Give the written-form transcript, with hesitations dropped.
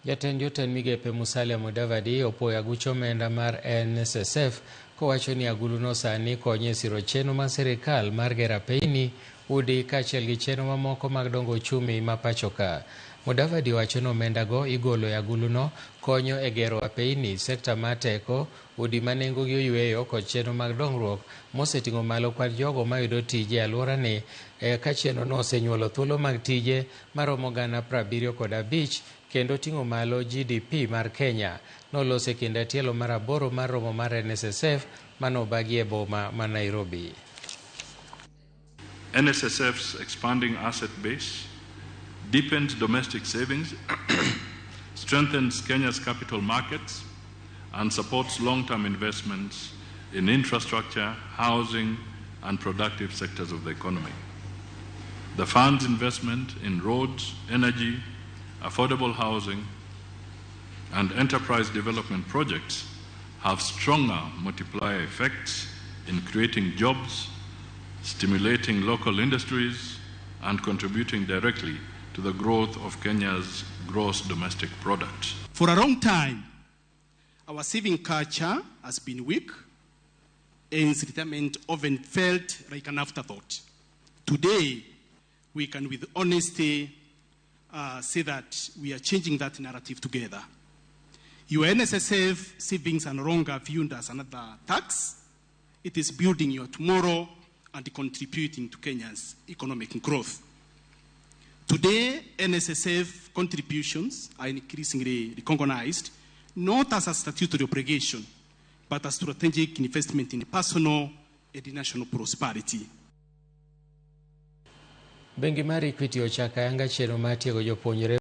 Jatend jotend migepe Musalia Mudavadi opuoyo aguch omenda mar NSSF kowacho ni aguluno sani konyo e siro chenro mar sirikal mar gero apeyni, udi kaachiel gi chenro mamoko mag dongo uchumi ma pacho ka. Mudavadi wacho ni omendago igolo e aguluno konyo e gero apeyni, sekta mar teko, udi ma nengogi oyweyo kod chenro mag dongruok moseting'o malo kwan jogo mayudo tije e alworani ka chenrono osenyuolo thuolo mag tije maromo 75,000 kendo ting'o malo GDP mar Kenya. Noloso e kinde tielo mar aboro mar romo mar NSSF manobagi e boma ma Nairobi. NSSF's expanding asset base deepens domestic savings, strengthens Kenya's capital markets, and supports long term investments in infrastructure, housing, and productive sectors of the economy. The fund's investment in roads, energy, affordable housing, and enterprise development projects have stronger multiplier effects in creating jobs, stimulating local industries, and contributing directly to the growth of Kenya's gross domestic product. For a long time, our saving culture has been weak, and retirement often felt like an afterthought. Today, we can, with honesty, say that we are changing that narrative together. Your NSSF savings are no longer viewed as another tax. It is building your tomorrow and contributing to Kenya's economic growth. Today, NSSF contributions are increasingly recognized not as a statutory obligation, but as strategic investment in personal and national prosperity. Bengi mar Equity ochako ayanga chenro mar tiego jopuonjre.